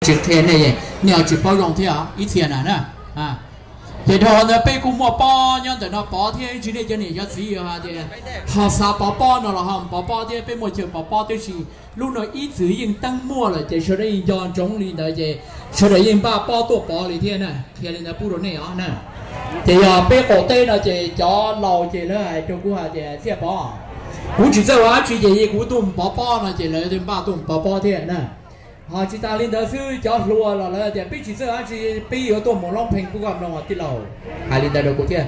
Tsis qhia nej, nej ho tsis paub zoo thiab ib txhia na na. Ces dhau ntawd peb kuj muaj pob nyob ntawm no pov thiab, tsis nej cov niam cov txiv hais tias ho xav pov pob no los ho pov pob thiab, peb muaj chaw pov pob tib si. Lub no ib txwm yeej teeb muaj lawm ces sawv daws yeej nco ntsoov li ntawd ces sawv daws yeej npaj pob tuaj pov li thiab na. Qhia li ntawd pub rau nej os na. Ces yog peb qaum teb no ces cov laus ces lawv hais rau kuv hais tias Txhiaj Pov, kuv tsis txawj ua dab tsi ces kuv tuaj mus pov pob no ces lawv npaj tuaj mus pov pob thiab na. Ho tsis tas li ntawd xwb cov hluas los lawv tias peb tsis txawj dab tsi, peb yuav tuaj mus loob pheej pub koj mloog os tij laug. Hais li ntawd rau kuv thiab.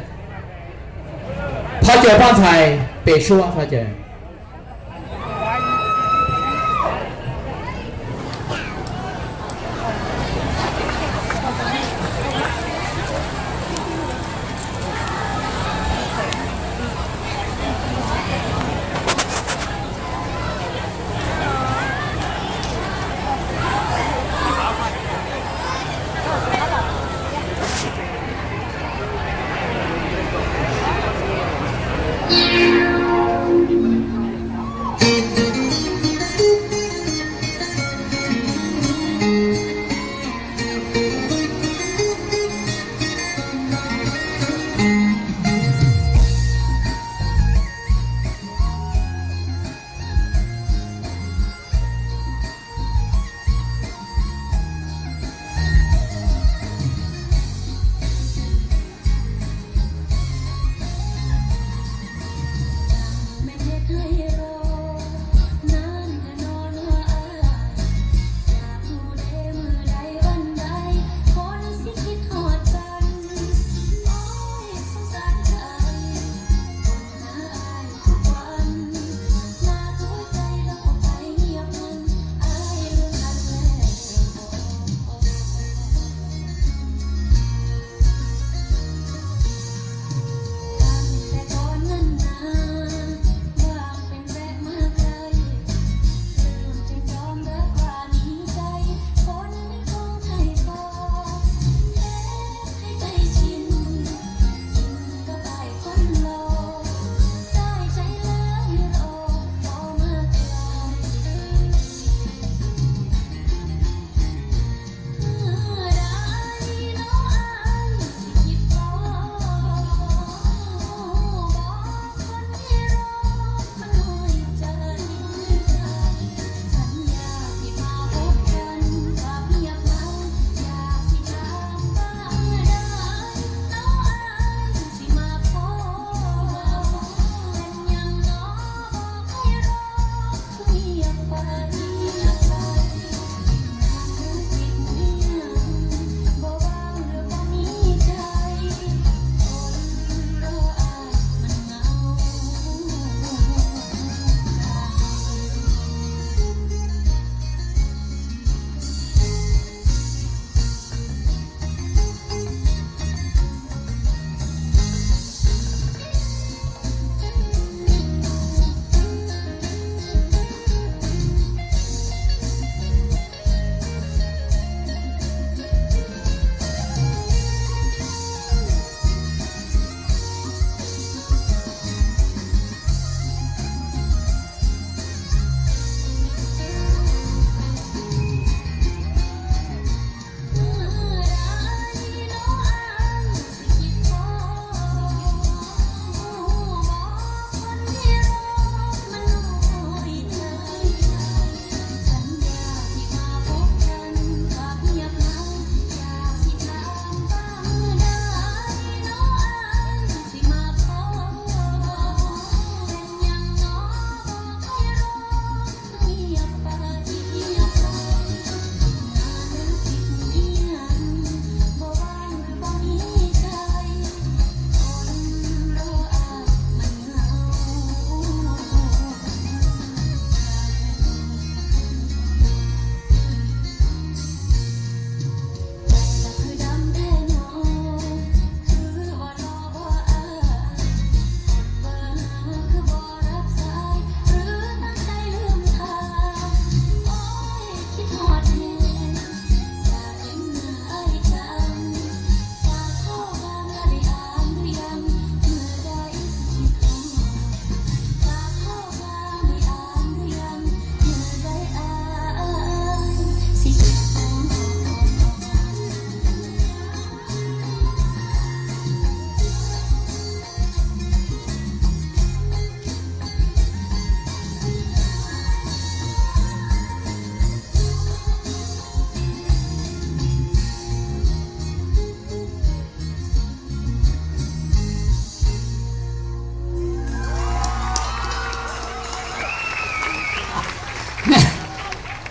Thov caw pab ntxhais pem suab, thov caw.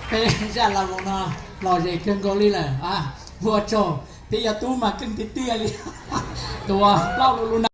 Peb zaj las voos no lom zem kawg nkaus li lawm. Ua tsaug, peb yog tub mas keej tiag tiag li. Tus plaub lub lub na.